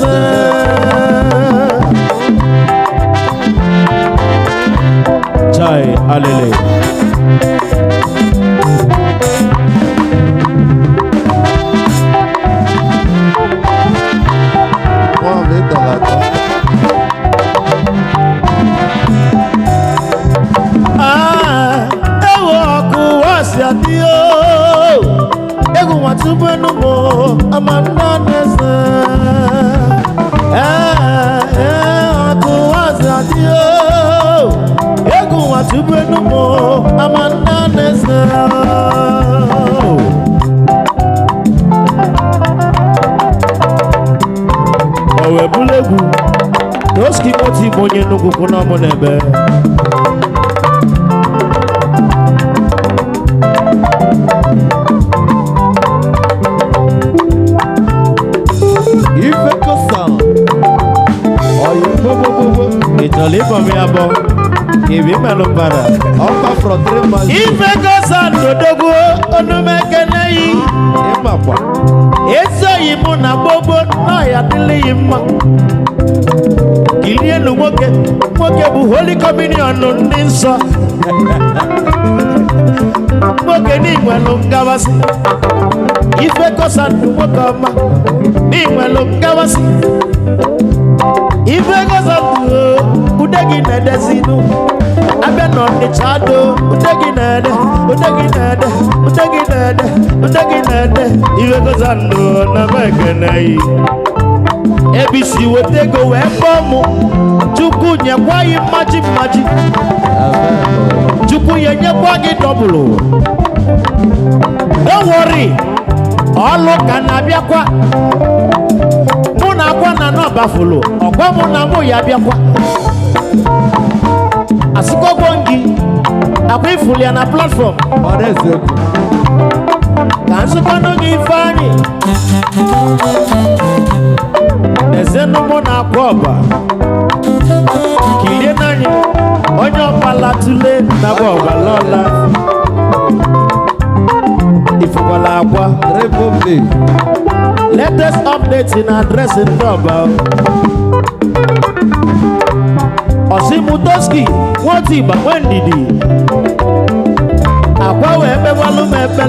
na-eze. Chai alele. Nwa ịtọrọ atọ. Ah, ewo ọkụ wasi adị o. Egwu nwatụbụ enugwu amanda na-eze. Ee, ee, ọkụ wasi adị o. Egwu nwatụbụ enugwu amanda na-eze. O wee bụrụ egwu Toski Moti bụ onye nnukwu kwụ n'ọmụ n'ebe. Ife kosa. Oyi gbogbogbogbo. Ị chọrọ ịbọ m ya bọ? Ka ị melụ mbara. Ọkpa from 3 months. Ife gosa ndodogwu onumekeneyi. Ịmakwa. Ezoghị mụ na gbogbo nọ ya dịlịghị mma. Kilienu nwoke, nwoke bụ Holy Communion ndị nsọ. Nwoke n'inwelu ngabasị. Ife gosa ndụ nwoke ọma n'inwelu ngabasị. Ife gosa ndụ ude gị na-edezinu. Abịa n'Ọnịcha do, ude gị na-ede, ude gị na-ede, ude gị na-ede, ude gị na-ede. Ife gosa ndụ na m ekene yi. Ebisi weta ego wee kpọọ mụ. Chukwu nyekwa gị mmaji mmaji. Amen. Chukwu ya nyekwa gị double. Don't worry, ọlụ ka na-abịakwa. Mụ na akwa na nọbafụlụ, ọkwa mụ na mụ ya bịakwa. Asịkọgwọ gị, akwa ifụlụ ya na platform. Ọ na-eziokwu. Ka nzukọnụ gị Ifeanyị. Ezenụ mụ na akwa ọba. Kirie n'anya, onye ọbala tule nakwa ọbala ọla. Ifụkwala akwa. Triple B. Latest update na address ndị ọba. Osimutoski, nwata Igba nwe ndidi. Akwa wee kpegbalụ m ekpe.